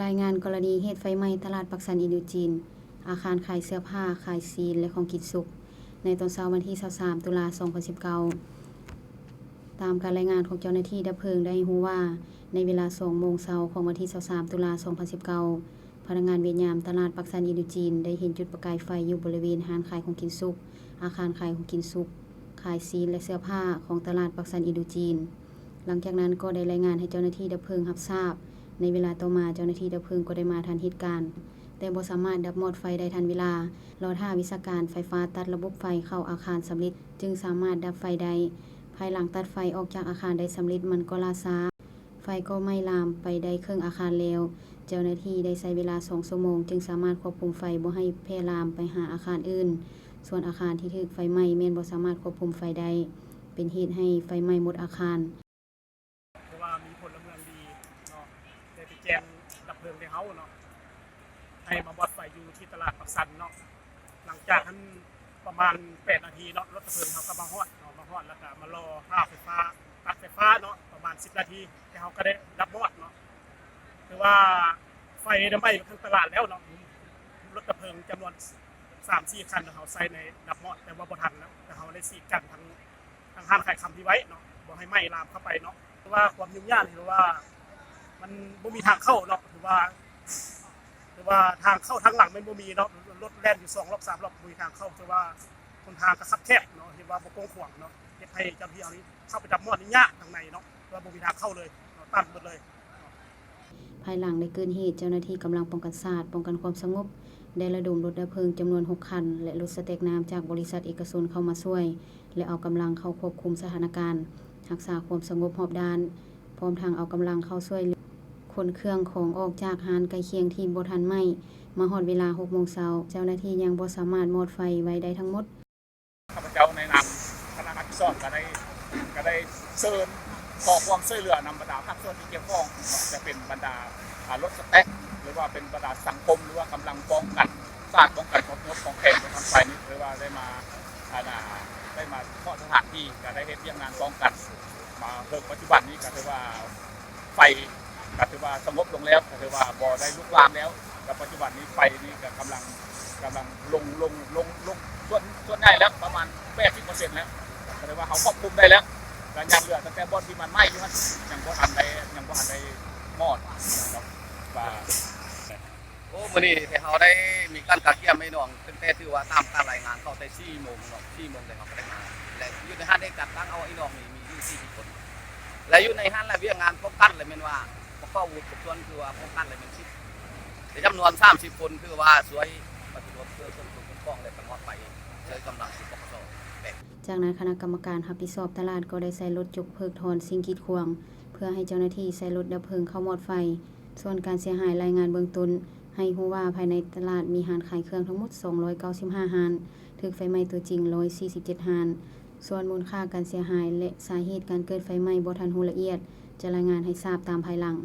ລາຍງານກໍລະນີເຫດໄຟໄໝ້ຕະຫຼາດປາກຊັນອິນໂດຈີນ, ອາຄານຂາຍເສື້ອຜ້າ, ຂາຍຊີ້ນ ແລະ ຂອງກິນສຸກ ໃນຕອນເຊົ້າວັນທີຊາວສາມ ຕຸລາ ສອງພັນສິບເກົ້າ. ຕາມການລາຍງານຂອງເຈົ້າໜ້າທີ່ດັບເພີງໄດ້ໃຫ້ຮູ້ວ່າ, ໃນເວລາສອງໂມງເຊົ້າຂອງວັນທີຊາວສາມ ຕຸລາ ສອງພັນສິບເກົ້າ, ພະນັກງານເວດນາມຕະຫຼາດປາກຊັນອິນໂດຈີນ ໄດ້ເຫັນຈຸດປະກາຍໄຟຢູ່ບໍລິເວນຮ້ານຂາຍຂອງກິນສຸກ, ອາຄານຂາຍຂອງກິນສຸກ, ຂາຍຊີ້ນ ແລະ ເສື້ອຜ້າຂອງຕະຫຼາດປາກຊັນອິນໂດຈີນ. ຫຼັງຈາກນັ້ນກໍໄດ້ລາຍງານໃຫ້ເຈົ້າໜ້າທີ່ດັບເພີງຮັບຊາບ. ໃນເວລາຕໍ່ມາ, ເຈົ້າໜ້າທີ່ດັບເພີງກໍໄດ້ມາທັນເຫດການ, ແຕ່ບໍ່ສາມາດດັບມອດໄຟໄດ້ທັນເວລາ. ລໍຖ້າວິຊາການໄຟຟ້າຕັດລະບົບໄຟເຂົ້າອາຄານສຳເລັດ, ຈຶ່ງສາມາດດັບໄຟໄດ້. ພາຍຫຼັງຕັດໄຟອອກຈາກອາຄານໄດ້ສຳເລັດ, ມັນກໍລ່າຊ້າ. ໄຟກໍໄໝ້ລາມໄປໄດ້ເຄິ່ງອາຄານແລ້ວ. ເຈົ້າໜ້າທີ່ໄດ້ໃຊ້ເວລາສອງຊົ່ວໂມງ ຈຶ່ງສາມາດຄວບຄຸມໄຟບໍ່ໃຫ້ແຜ່ລາມໄປຫາອາຄານອື່ນ. ສ່ວນອາຄານທີ່ຖືກໄຟໄໝ້ແມ່ນບໍ່ສາມາດຄວບຄຸມໄຟໄດ້, ເປັນເຫດໃຫ້ໄຟໄໝ້ໝົດອາຄານ. ເພາະວ່າມີພົນລະເມືອງດີເນາະ ໄດ້ໄປແຈ້ງດັບເພີງແຕ່ເຮົາເນາະ ໃຫ້ມາມອດໄຟຢູ່ທີ່ຕະຫຼາດປາກຊັນເນາະ. ຫຼັງຈາກນັ້ນປະມານແປດນາທີເນາະ, ລົດດັບເພີງເຮົາກໍມາຮອດເນາະ, ມາຮອດແລ້ວກໍມາລໍຖ້າໄຟຟ້າ, ຕັດໄຟຟ້າເນາະ ປະມານສິບນາທີ, ແຕ່ເຮົາກໍໄດ້ດັບມອດເນາະ. ຄືວ່າໄຟໄດ້ໄໝ້ທັງຕະຫຼາດແລ້ວເນາະ, ລົດດັບເພີງຈຳນວນສາມສີ່ຄັນ ເຮົາໃຊ້ໃນດັບມອດ, ແຕ່ວ່າບໍ່ທັນແລ້ວ, ແຕ່ເຮົາໄດ້ສີດກັ້ນທັງ ທາງຮ້ານຂາຍຄຳທີ່ໄວ້ເນາະ, ບໍ່ໃຫ້ໄໝ້ລາມເຂົ້າໄປເນາະ. ແຕ່ວ່າຄວາມຫຍຸ້ງຍາກ ຫຼືວ່າມັນບໍ່ມີທາງເຂົ້າເນາະ, ຖືວ່າ ຖືວ່າທາງເຂົ້າທາງຫຼັງມັນບໍ່ມີເນາະ, ລົດແລ່ນຢູ່ສອງລອບສາມລອບ ບໍ່ມີທາງເຂົ້າ, ຖືວ່າຫົນທາງກໍຄັບແຄບເນາະ, ເຮັດວ່າບໍ່ກວ້າງຂວາງເນາະ, ເຮັດໃຫ້ເຈົ້າໜ້າທີ່ເຮົານີ້ເຂົ້າໄປດັບມອດນີ້ຍາກທາງໃນເນາະ, ເພາະວ່າບໍ່ມີທາງເຂົ້າເລີຍເນາະ, ຕັນໝົດເລີຍ. ພາຍຫຼັງໄດ້ເກີດເຫດ, ເຈົ້າໜ້າທີ່ກຳລັງປ້ອງກັນຊາດ, ປ້ອງກັນຄວາມສະຫງົບ ໄດ້ລະດົມລົດດັບເພີງຈຳນວນຫົກຄັນ ແລະ ລົດສະແຕັກນ້ຳຈາກບໍລິສັດເອກະຊົນເຂົ້າມາຊ່ວຍ ແລະ ເອົາກຳລັງເຂົ້າຄວບຄຸມສະຖານະການ, ຮັກສາຄວາມສະຫງົບຮອບດ້ານ, ພ້ອມທັງເອົາກຳລັງເຂົ້າຊ່ວຍເຫຼືອຂົນເຄື່ອງຂອງອອກຈາກຮ້ານໃກ້ຄຽງທີ່ບໍ່ທັນໄໝ້. ມາຮອດເວລາຫົກໂມງເຊົ້າ, ເຈົ້າໜ້າທີ່ຍັງບໍ່ສາມາດມອດໄຟໄວ້ໄດ້ທັງໝົດ. ຂ້າພະເຈົ້າໃນນາມຄະນະຮັບຜິດຊອບກໍໄດ້ ກໍໄດ້ເຊີນຂໍຄວາມຊ່ວຍເຫຼືອນຳບັນດາພາກສ່ວນທີ່ກ່ຽວຂ້ອງ, ຈະເປັນບັນດາ ອາ ລົດສະແຕັກ ຫຼືວ່າເປັນບັນດາສັງຄົມ ຫຼືວ່າກຳລັງປ້ອງກັນຊາດ ປ້ອງກັນຄວາມສະຫງົບຂອງແຂວງອຸດົມໄຊນີ້ ຖືວ່າໄດ້ມາ ອັນນ່າ ໄດ້ມາເຄາະສະຖານທີ່ ກໍໄດ້ເຮັດວຽກງານປ້ອງກັນ. ມາເຖິງປັດຈຸບັນນີ້ກໍຖືວ່າ ໄຟກໍຖືວ່າສະຫງົບລົງແລ້ວ, ກໍຖືວ່າບໍ່ໄດ້ລຸກລາມແລ້ວ. ແລ້ວປັດຈຸບັນນີ້ໄຟນີ້ກໍກຳລັງ ກຳລັງລົງ ລົງ ລົງ ລົງ ສ່ວນ ສ່ວນໃຫຍ່ແລ້ວ ປະມານແປດສິບເປີເຊັນແລ້ວ, ກໍຖືວ່າເຮົາຄວບຄຸມໄດ້ແລ້ວ. ກໍຍັງເຫຼືອຕັ້ງແຕ່ບ່ອນທີ່ມັນໄໝ້ຢູ່ຫັ້ນ ຍັງບໍ່ທັນໄດ້ ຍັງບໍ່ທັນໄດ້ມອດເນາະ ວ່າ ໂອ້ ມື້ນີ້ທີ່ເຮົາໄດ້ມີການກະກຽມໄອ້ນ້ອງ ຕັ້ງແຕ່ຖືວ່າຕາມການລາຍງານເຂົ້າແຕ່ສີ່ໂມງເນາະ, ສີ່ໂມງແລ້ວເຮົາກໍໄດ້ມາ ແລະ ຢູ່ໃນຫັ້ນໄດ້ຈັດຕັ້ງເອົາໄອ້ນ້ອງນີ້ມີຢູ່ສີ່ສິບຄົນ ແລະ ຢູ່ໃນຫັ້ນລະວຽກງານປ້ອງກັນລະແມ່ນວ່າປະກອບອາວຸດທຸກສ່ວນ ຄືວ່າປ້ອງກັນລະແມ່ນສິບ ແລະ ຈຳນວນສາມສິບຄົນ ຄືວ່າຊ່ວຍປະຕິບັດ ຊ່ວຍຄວບຄຸມປົກປ້ອງ ແລະ ກະມອດໄຟ ຊ່ວຍກຳລັງ ປກສ ແປດ. ຈາກນັ້ນຄະນະກຳມະການຮັບຜິດຊອບຕະຫຼາດກໍໄດ້ໃຊ້ລົດຈົກເພິກຖອນສິ່ງກີດຂວາງ ເພື່ອໃຫ້ເຈົ້າໜ້າທີ່ໃຊ້ລົດດັບເພີງເຂົ້າມອດໄຟ. ສ່ວນການເສຍຫາຍລາຍງານເບື້ອງຕົ້ນ ໃຫ້ຮູ້ວ່າພາຍໃນຕະຫຼາດມີຮ້ານຂາຍເຄື່ອງທັງໝົດສອງຮ້ອຍເກົ້າສິບຫ້າຮ້ານ, ຖືກໄຟໄໝ້ຕົວຈິງຮ້ອຍສີ່ສິບເຈັດຮ້ານ. ສ່ວນມູນຄ່າການເສຍຫາຍ ແລະ ສາເຫດການເກີດໄຟໄໝ້ບໍ່ທັນຮູ້ລະອຽດ, ຈະລາຍງານໃຫ້ຊາບຕາມພາຍຫຼັງ.